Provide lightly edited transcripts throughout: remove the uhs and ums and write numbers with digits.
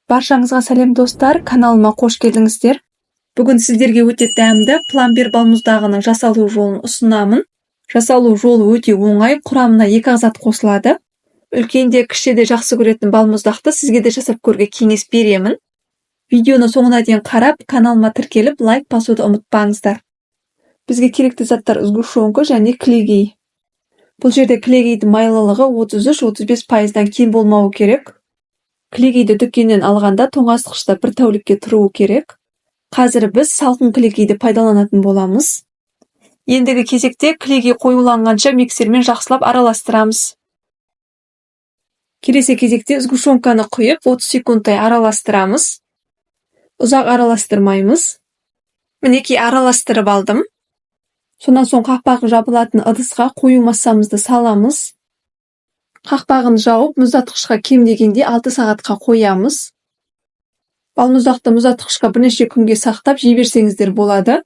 Баршаңызға сәлем, достар! Каналыма қош келдіңіздер! Бүгін сіздерге өте дәмді пломбир балмұздағының жасалу жолын ұсынамын. Жасалу жолы өте оңай, құрамына екі-ақ зат қосылады. Үлкен де, кіші де жақсы көретін балмұздақты сізге де жасап көруге кеңес беремін. Видеоны соңына дейін қарап, каналыма тіркеліп, лайк басуды ұмытпаңыздар. Бізге керекті заттар: сгущенка және кілегей. Бұл жерде кілегейдің майлылығы 33-35%-дан кем болмауы керек. Кілегейді дүкеннен алғанда тоңазытқышта бір тәулікке тұруы керек. Қазір біз салқын кілегейді пайдаланатын боламыз. Ендігі кезекте кілегей қоюланғанша миксермен жақсылап араластырамыз. Келесі кезекте сгущенканы құйып, 30 секундтай араластырамыз. Ұзақ араластырмаймыз. Мінекей, араластырып алдым. Сонан соң қақпағы жабылатын ыдысқа қою массамызды саламыз. Қақпағын жауып, мұздатқышқа кем дегенде 6 сағатқа қоямыз. Балмұздақты мұздатқышқа бірнеше күнге сақтап жей берсеңіздер болады.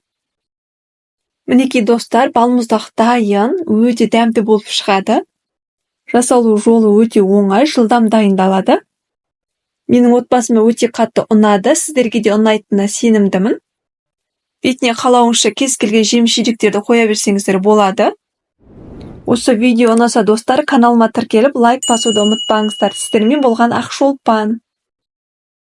Мінекей, достар, балмұздақ дайын, өте дәмді болып шығады. Жасалу жолы өте оңай, жылдам дайындалады. Менің отбасыма өте қатты ұнады, сіздерге де ұнайтынына сенімдімін. Бетіне қалауыңызша кез келген жеміс жидектерді қоя берсеңіздер болады. Осы видео ұнаса, достар, каналыма тіркеліп, лайк басуды ұмытпаңыздар. Сіздермен болған Ақшолпан.